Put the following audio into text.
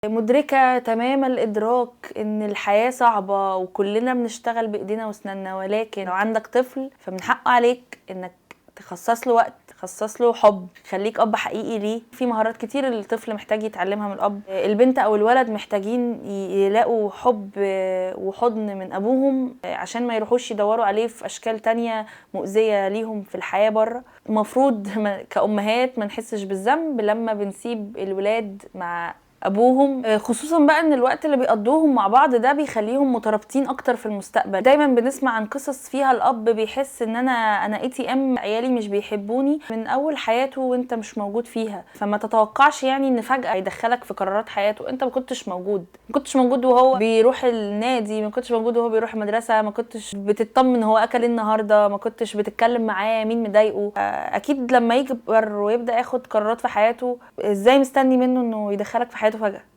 مدركة تمام الإدراك إن الحياة صعبة وكلنا بنشتغل بإيدينا وأسناننا، ولكن لو عندك طفل فمن حقه عليك إنك تخصص له وقت، تخصص له حب، خليك أب حقيقي ليه. في مهارات كتير الطفل محتاج يتعلمها من الأب. البنت أو الولد محتاجين يلاقوا حب وحضن من أبوهم عشان ما يروحوش يدوروا عليه في أشكال تانية مؤذية ليهم في الحياة بره. المفروض كأمهات ما نحسش بالذنب لما بنسيب الولاد مع ابوهم، خصوصا بقى ان الوقت اللي بيقضوهم مع بعض ده بيخليهم مترابطين اكتر في المستقبل. دايما بنسمع عن قصص فيها الاب بيحس ان انا ATM، عيالي مش بيحبوني من اول حياته وانت مش موجود فيها، فما تتوقعش يعني ان فجأة يدخلك في قرارات حياته انت ما كنتش موجود، ما كنتش موجود وهو بيروح النادي، ما كنتش موجود وهو بيروح المدرسة، ما كنتش بتطمن هو اكل ايه النهارده، ما كنتش بتتكلم معاه مين مضايقه. اكيد لما يكبر ويبدا ياخد قرارات في حياته ازاي مستني منه انه يدخلك في حياته فجأة؟